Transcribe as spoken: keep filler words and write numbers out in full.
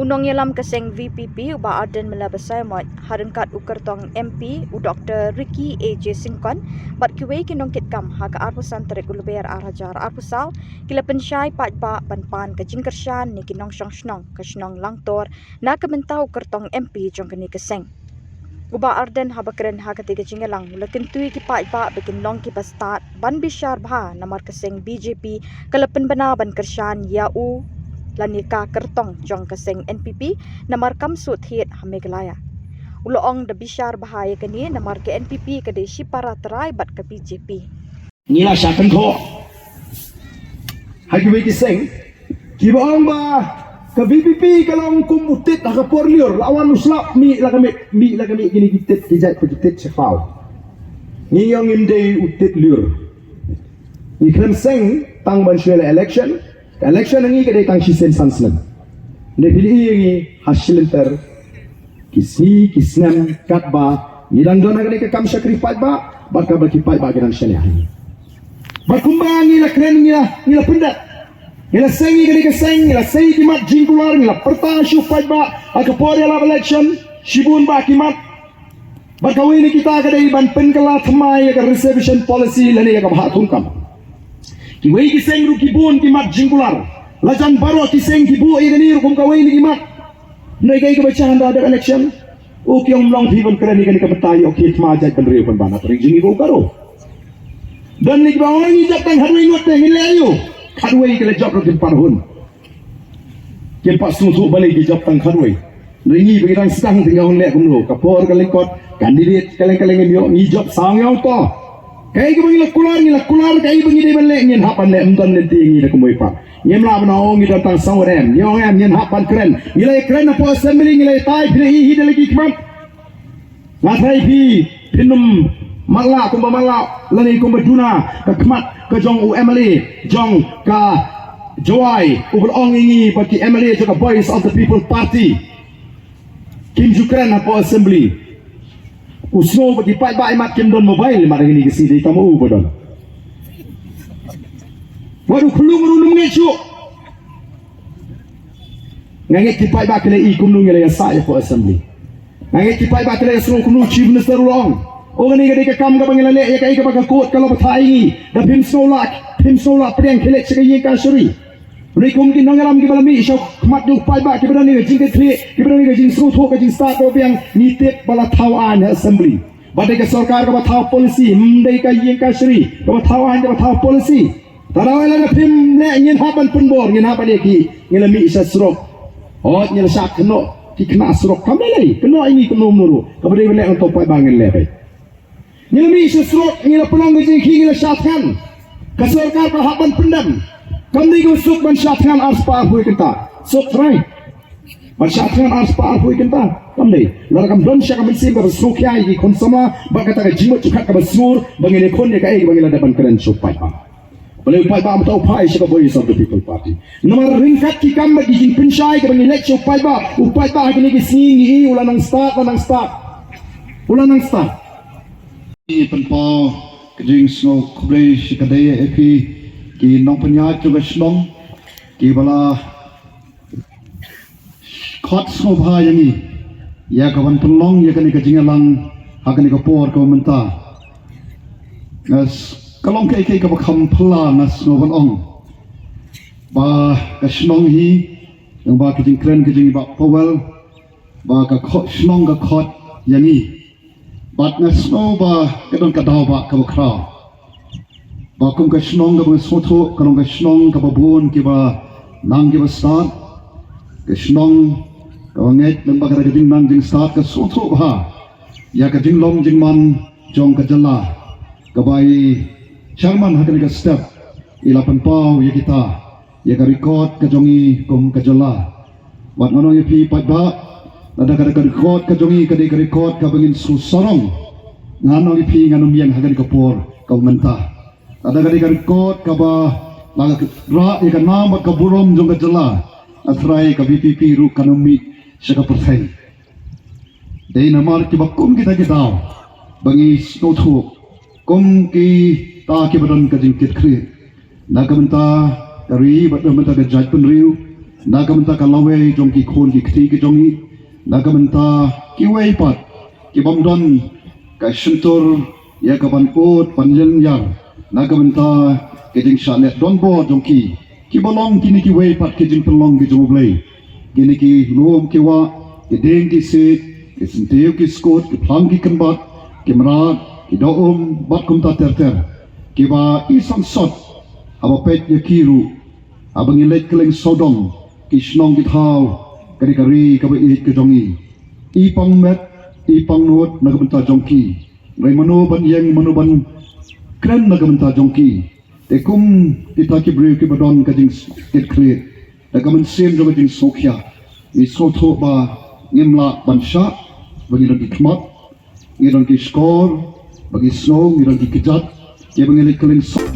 U nongïalam ka seng V P P, u Bah Ardent Miller Basaiawmoit, ha ryngkat u kyrtong M P, u Doktor Ricky A J Syngkon, bad kiwei ki nongkitkam, ha ka arphew san tarik u Lber ar hajar arphew saw, ki la pynshai paidbah ban pan ka jingkyrshan na ki nongshong shnong, ka shnong Langtor, na ka bynta u kyrtong M P jong kane ka seng. U Bah Ardent haba kren ha katei ka jingïalang, u la kyntu ïa ki paidbah ba kin long kiba stad ban bishar bha, namar ka seng B J P ka la pynbna ban kyrshan ïa u lane ka kyrtong jong ka seng N P P, namar kam shu thied ha Meghalaya. U la ong da bishar bha ïa kane namar ka N P P ka dei shipara trai bad ka B J P. Ngi la shah kynthoh ha kiwei ki seng kiba ong ba ka V P P ka long kum u tit ha ka por lyiur, la wan u slap, mih la ka mih, mih la ka mih, kine ki tit ki jait pa ki tit sha khlaw. Ngi ong ngim dei u tit lyiur. Ngi khlem seng tang ban shu ïaleh election. Ka election ha ngi ka dei tang shisien san snem. Hynrei phi ïohi ïa ngi ha shi lynter ki sngi ki snem katba ngi dang don ha kane ka kam shakri paidbah, bad katba ki paidbah ki dang shaniah ha ngi. Bad kumba ngi la kren, ngi la, ngi la pyndep, ngi la seng ïa kane ka seng, ngi la seng ïa ki mat jingkular, ngi la pyrta sha u paidbah ha ka por ïalap election, shibun bah ki mat. Bad kawei na kita ka dei ban pynkylla thymmai ïa ka reservation policy lane ïa ka bhah thungkam. Kiwei ki seng ruh ki bun ki mat jingkular. La jan baroh ki seng ki buh ïa kane ruh kum kawei na ki mat. Hynrei kaei kaba jia hynda dep election? U ki ong, ym long phi ban kren ïa kane ka bynta, ïoh ki thma jaitbynriew pynban ha ka ri jong ngi ba u Garo. Don ngi kiba ong ngi jop tang khatwei ngut te, ngin leh aïu? Khatwei ki la jop ruh kim pat hun. Kim pat sngewthuh balei ki jop tang khatwei. Hynrei ngi ba ngi dang sdang te ngi ong leh kumno, ka por ka lyngkot, candidate ka leng ka leng, ngi ïoh, ngi jop, sa ngi ong to. Kaei kaba ngi la kular, ngi la kular, kaei ba ngi dei ban leh ngin hap ban leh, ym don lynti ngi da kumwei pat. Ngim lah ban ong ngi don tang saw ngut, em, ngi ong em, ngin hap ban kren. Ngi la ïakren hapoh assembly, ngi la ïatai, phi la ïohi da la ki khmat. Nga tharai phi, phin ym matlah kumba matlah lane kumba duna ka khmat ka jong u M L A jong ka Jowai, uba la ong ïa ngi ba ki M L A jong ka Voice of the People Party kim ju kren hapoh assembly. U sngew ba ki paidbah imat kim don mobile, imat ha kine ki sngi, dei tang ma u ba don. Wat u khyllung ruh ym ngeit shuh. Nga ngeit ki paidbah ki la ïohi kumno ngi la ïasah ïa hapoh assembly. Nga ngeit ki paidbah ki la ïasngew kumno u Chief Minister u la ong, o, kane ka dei ka kam kaba ngi la leh ïa kaei kaba ka court ka la batai ïa ngi. Da phim sngewlah, phim sngewlah pdiang, khie leit sha ka ïing kashari. Hynrei kum ki nongïalam kiba la mih sha khmat jong u paidbah, kiba don ïa ka jingkitkhlieh, kiba don ïa ka jingsngewthuh, ka jingstad kaba biang, ngi tip ba la thaw aiñ ha assembly. Ba dei ka sorkar kaba thaw policy, ym dei ka ïing kashari kaba thaw aiñ, kaba thaw policy. Te lada phim leh, ngin hap ban pynbor, ngin hap ban ïa ki, ngi la mih sha surok. Hooid, ngi la shah kynnoh ki khynnah surok, kam lei lei, kynnoh ïa ngi kumno kumno ruh. Kaba dei ban leh nangta pat ba ngin leh beit. Ngi la mih sha surok, ngi la pynlong ka jingkhih, ngi la shah thngan. Ka sorkar ka hap ban pyndem. Kam dei kaba suk ban shah thngan arspah arphew kynta. Suk trai. Ban shah thngan arspah arphew kynta. Kam dei. Lada kam don sha ka mynsiem kaba sngewkhia ïa ki khun samla bad kata ka jingmut jingpyrkhat kaba sngur ba ngin ïakhun ïa kaei kaba ngi la dep ban kren sha u paidbah. Balei u paidbah mynta u phai sha ka Voice of the People Party? Namar ryngkat ki kam bad ki jingpynshai kaba ngi leit sha u paidbah, u paidbah ha kine ki sngi ngi i u la nang stad, la nang stad. U la nang stad. Ngi pynpaw ka jingsngewkhublei shikatdei ïa phi ki nongpynïaid jong ka shnong kiba la khot sngewbha ïa ngi ïa ka ban pynlong ïa kane ka jingïalang ha kane ka por kaba mynta. Nga s-, ka long kaei kaei kaba kham phylla, nga sngew ban ong ba ka shnong hi, ba ka jingkren ka jong i Bah Powell, ba ka kho-, shnong ka khot ïa ngi. Bad nga sngew ba ka don ka daw ba kaba khraw. Ba kum ka shnong kaba nga sngewthuh, ka long ka shnong kaba bun kiba nang kiba stad. Ka shnong kaba ngeit lyngba ka jingnang jingstad, ka sngewthuh bha ïa ka jinglong jingman jong ka jylla. Kaba i chairman ha kane ka step i la pynpaw ïa kita, ïa ka record ka jong i kum ka jylla. Wat ngan ong ïa phi paidbah, lada ka dei ka record ka jong i ka dei ka record kaba ngin sngewsarong, ngan ong ïa phi ngan ym ïeng ha kane ka por kaba mynta. Lada ka dei ka record kaba la ka rah ïa ka nam bad ka burom jong ka jylla, nga tharai ka V P P ruh kan ym mih sha ka pyrthei. Dei namar kiba kum kita ki daw ba ngi sngewthuh kum kita kiba don ka jingkitkhlieh na ka bynta ka ri bad na ka bynta ka jaitbynriew. na ka bynta ka lawei jong ki khun ki kti ki jong ngi, na ka bynta kiwei pat ki bym don ka shyntur ïa ka ban ud ban lynñiar, na ka bynta ka jingshah leh donbor jong ki, kiba long kine kiwei pat ki jingpynlong ki jong U Blei. Kine ki lum ki wah, ki dieng ki siej, ki syntiew ki skud, ki phlang ki kynbat, ki mrad, ki dohum bad kumta ter ter, kiba i sangsot haba peit ïa ki ruh, haba ngi leit kylleng sawdong ki shnong ki thaw, ka dei ka ri kaba ïeit ka jong ngi. I pang met, i pang nud na ka bynta jong ki. Hynrei mano ban ïeng, mano ban kren na ka bynta jong ki? Te kum kita ki briew kiba don ka jingkitkhlieh, da ka mynsiem jong ka jingsngewkhia, ngi sngewthuh ba ngim lah ban shah ba ngi don ki khmat, ngi don ki shkor ba ngi sngew, ngi don ki kjat, kiba ngi leit kylleng sawdong.